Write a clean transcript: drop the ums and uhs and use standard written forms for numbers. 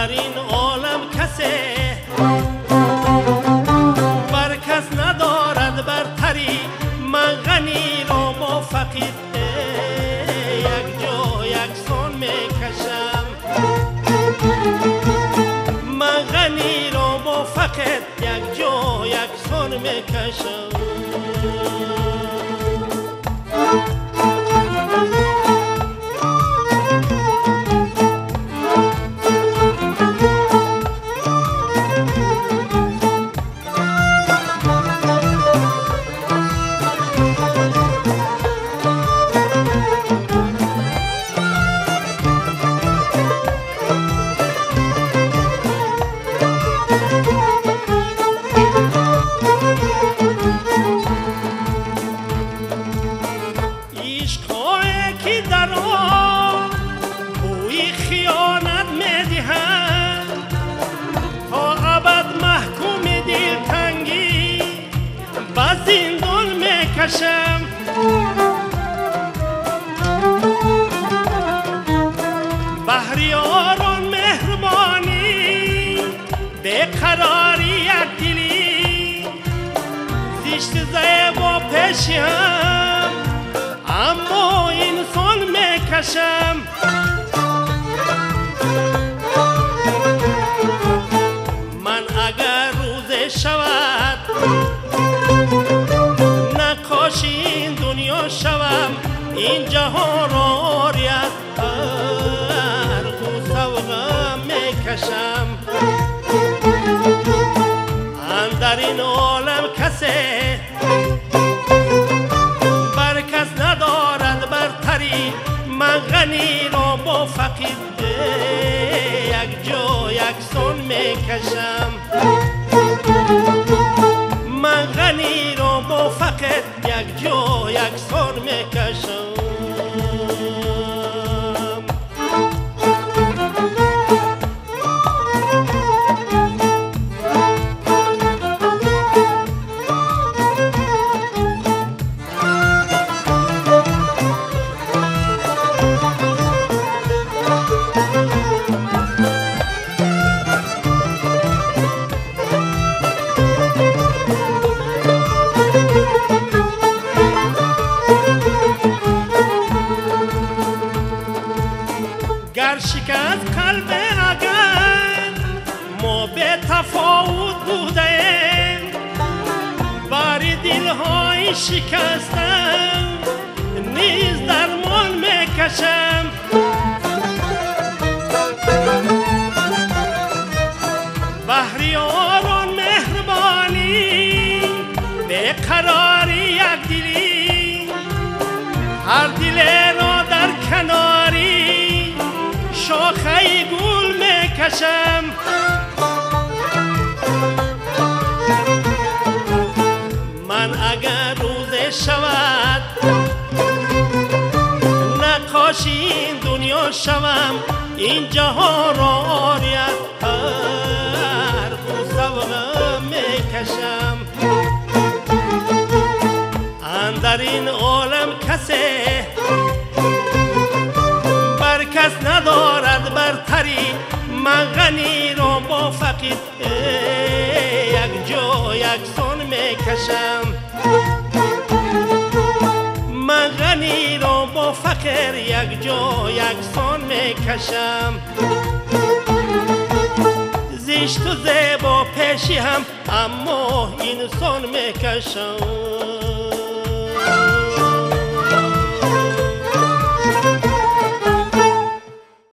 Андар ин олам касе бар кас надорад бартарӣ, ман ғаниро бо фақир як ҷо яксон мекашам. Ман ғаниро бо фақир як ҷо яксон мекашам. Ишқҳое ки дар он бӯи хиёнат медиҳанд, то абад маҳкуми дилтангӣ ба зиндон мекашам. Баҳри ёрон меҳрубонӣ, беқарорӣ якдилӣ, зишт зебо пешиам, аммо инсон мекашам. Ман агар рӯзе шавад наққоши ин дунё шавам, ин ҷаҳонро орӣ аз ҳар ғуссаву ғам мекашам. Андар ин олам касе бар кас надорад бартарӣ, ман ғаниро бо фақир як ҷо яксон мекашам. Ман ғаниро бо фақир як ҷо яксон мекашам. Гар шикаст қалбе агар мо бетафовут будаем, бари дилҳои шикаста низ дармон мекашам. Баҳри ёрон меҳрубонӣ, беқарорӣ якдилӣ, ҳар дилеро дар канорӣ шохаи гул мекашам. Ман агар рӯзе шавад наққоши ин дунё шавам, ин ҷаҳонро орӣ аз ҳар ғуссаву ғам мекашам. Андар ин олам касе бар кас надорад бартарӣ, ман ғаниро бо фақир як ҷо яксон мекашам. Ман ғаниро бо фақир як ҷо яксон мекашам. Зишту зебо пеши ҳам, аммо инсон мекашам.